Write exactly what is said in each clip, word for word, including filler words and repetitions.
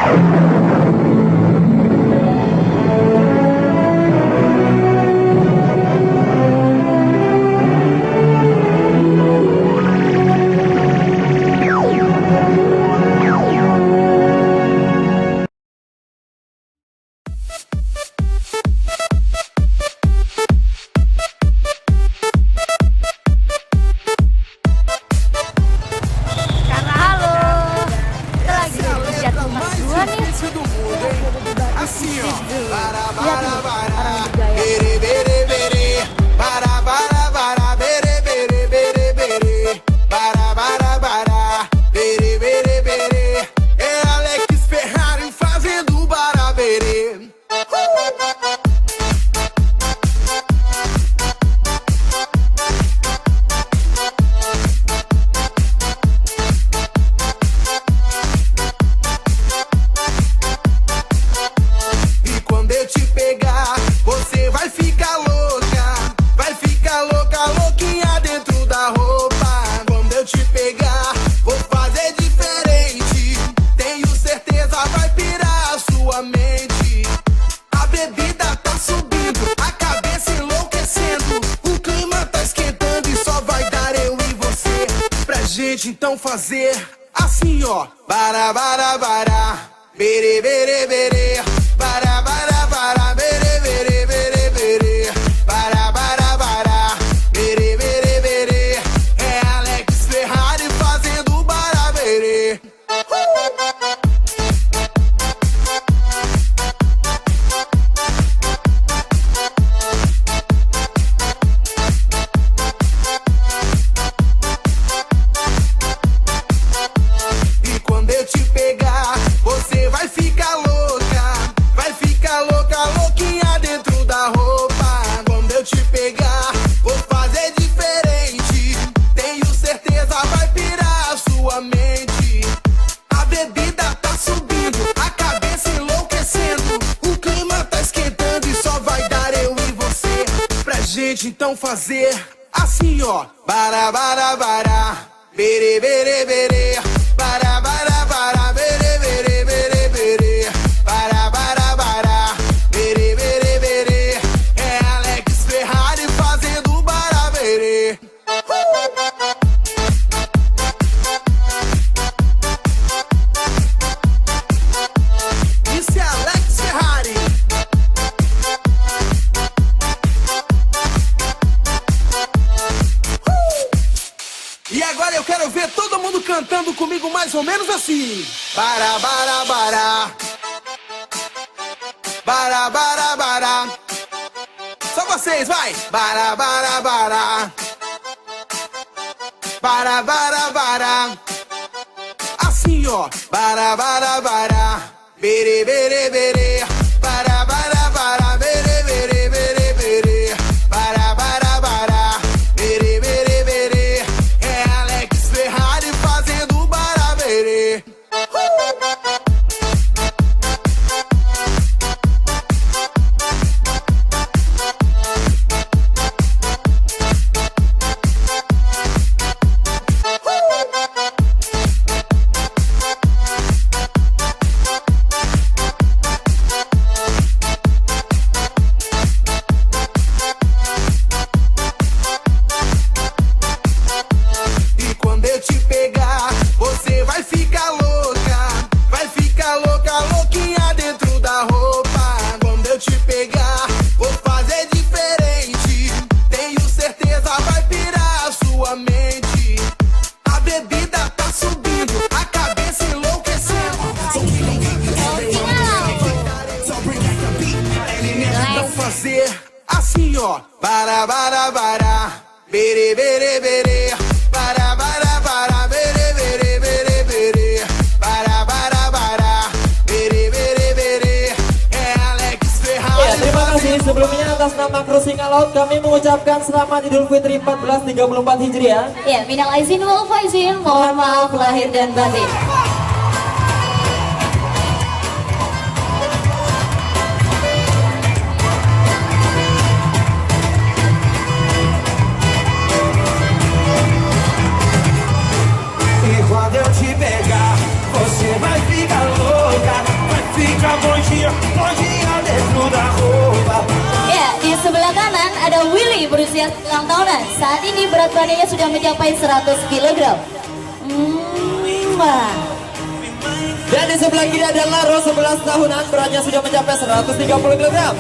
Halo. Kita lagi di Jatuh Dua nih. Lihat nih, orang juga ya. Bara, bara, bara, bere, bere, bere. É Alex Ferrari fazendo barabere. E quando eu te pegar, você vai ficar louca. Vai ficar louca, louquinha dentro da roupa. Quando eu te pegar, vou fazer diferente. Tenho certeza, vai pirar a sua mente. A bebida tá subindo, a cabeça enlouquecendo. O clima tá esquentando e só vai dar eu e você pra gente então fazer assim, ó. Bara, bara, bara. Bere, bere, bere. Bara, bara, bara. Bere, bere, bere, bere. Bara, bara, bara. Bere, bere, bere. É Alex Ferrari fazendo barabere. E quando eu te pegar, você vai ficar louca. Vai ficar louca, louquinha dentro da roupa. Quando eu te pegar, vou fazer diferente. Tenho certeza, vai pirar a sua mente. A bebida tá subindo, a cabeça enlouquecendo. O clima tá esquentando e só vai dar eu e você pra gente então fazer assim, ó. Bara, bara, bara. Bere, bere, bere. Bara, bara, bara. Bere, bere, bere, bere. Bara, bara, bara. Bere, bere, bere. É Alex Ferrari fazendo barabere. Isso é Alex Ferrari. Uh! E agora eu quero ver todo mundo cantando comigo mais ou menos assim. Bara, bara, bara. Bara, bara, bara. Só vocês, vai! Bara, bara, bara. Bara, bara, bara. Assim, ó. Bara, bara, bara. Bere, bere, bere. Bara, bara, bara. Bere, bere, bere, bere. Bara, bara, bara. Bere, bere, bere. É Alex Ferrari fazendo barabere. E quando eu te pegar, você vai ficar louca. Vai ficar louca, louquinha dentro da roupa. Quando eu te pegar, vou fazer diferente. Tenho certeza, vai pirar a sua mente. A bebida tá subindo, a cabeça enlouquecendo. Só que não vive, só brinca com a beat. Então fazer assim, ó. Bara, bara, bara. Bere, bere, bere. Bara, bara, bara. Bere, bere, bere, bere. Bara, bara, bara. Bere, bere, bere. É Alex Ferrari. Ya, terima kasih. Sebelumnya, atas nama kru Singa Laut, kami mengucapkan selamat Idul Fitri empat belas tiga puluh empat Hijriah. Ya, minal aizin wal faizin, mohon maaf lahir dan batin. E quando eu te pegar, você vai ficar louca. Fica, bom dia, bom dia dentro da roupa. Ya, di sebelah kanan ada Willy berusia sembilan tahunan. Saat ini berat badannya sudah mencapai seratus kilogram. Mwah. Dan di sebelah kiri ada Laro, sebelas tahunan, beratnya sudah mencapai seratus tiga puluh kilogram.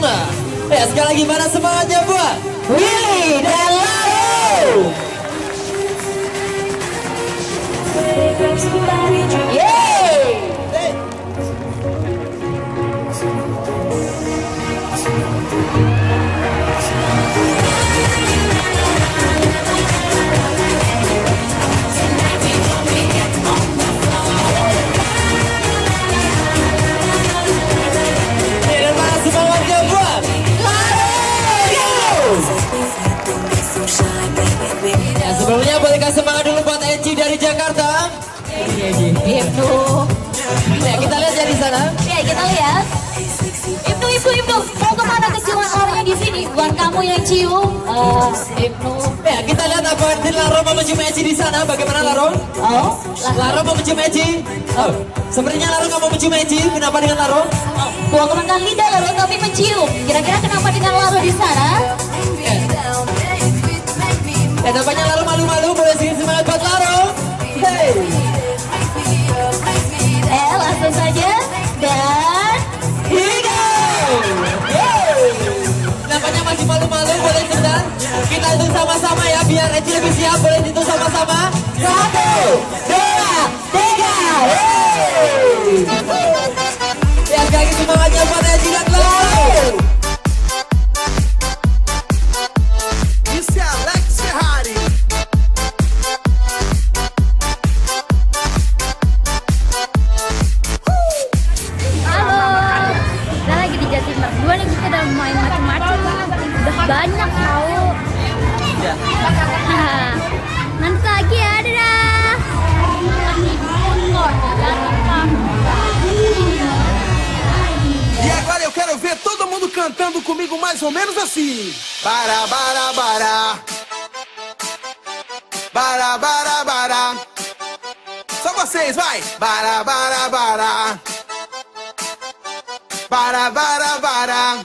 Mwah. Ya, sekali lagi, mana semangatnya buat Willy dan Laro? Yeay. Semangatnya buat Laro! Ya, sebelumnya boleh kasih semangat dulu buat Eci dari Jakarta. Ibnu. Ya, kita lihat ya di sana. Ya, kita lihat. Ibnu, Ibnu, Ibnu, mau kemana ke siwak Laronya di sini? Bukan kamu yang cium. Eh, Ibnu. Ya, kita lihat apa Laro mau mencium Eci di sana. Bagaimana, Laro? Oh, Laro mau mencium Eci. Oh, sepertinya Laro nggak mau mencium Eci. Kenapa dengan Laro? Oh, bukan makan lidah Laro, tapi mencium. Kira-kira kenapa dengan Laro di sana? Ya. Ya, tampaknya Laro malu-malu, boleh sedikit semangat buat Laro. Hey. Eh, langsung saja. Dan tiga. Hey. Nampaknya masih malu-malu, boleh sebentar. Kita hitung sama-sama ya, biar Eci lebih siap, boleh hitung sama-sama. Satu, dua, tiga. Hey. Ya, sekali lagi semangatnya buat Eci dan Laro. Alex Ferrari. Halo. Kita lagi di Jatim Merdu nih, kita udah main macam-macam. Udah banyak tahu. Nanti lagi ya, dadah. E agora eu quero ver todo mundo cantando comigo mais ou menos assim. Bara, bara, bara. Bara, bara, bara. Só vocês, vai. Bara, bara, bara. Bara, bara, bara.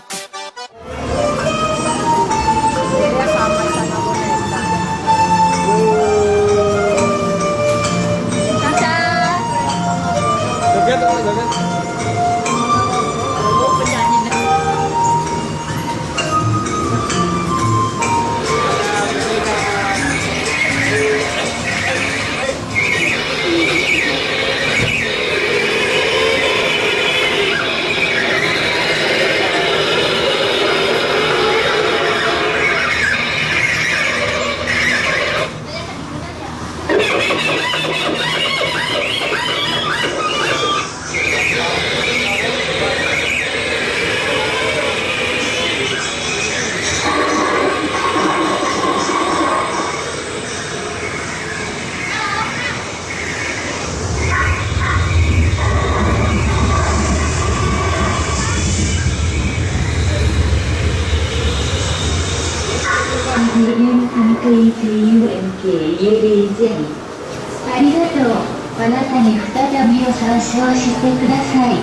Arigatou. Anata ni futabi o sansou shite kudasai.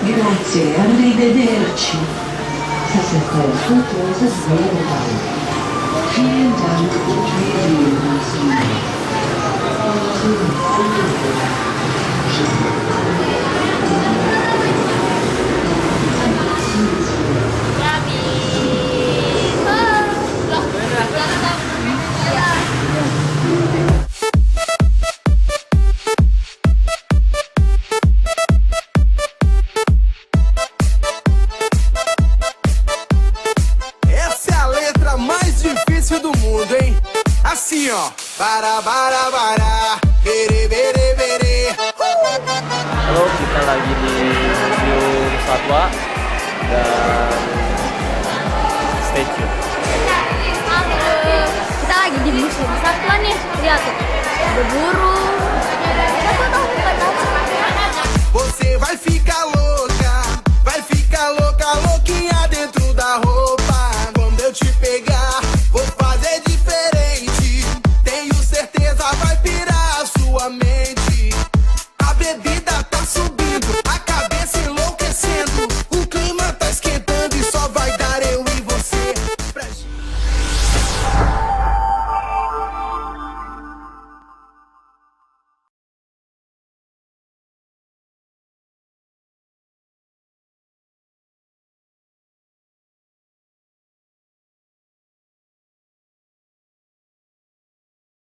Grazie, arrivederci. Vielen Dank und wir sehen uns wieder. Essa é a letra mais difícil do mundo, hein? Assim, ó. Bara, bara, bara, bere, bere, bere. Halo, kita lagi di Museum Satwa dan stay tune. Kita lagi di Museum Satwa nih, lihat tuh. Ada burung. Kita tuh tahu bukan apa. Você vai ficar louca, vai ficar louca, louquinha dentro da roupa. Quando eu te pegar, vou fazer diferente. Tenho certeza vai pirar a sua mente. A bebida tá subindo.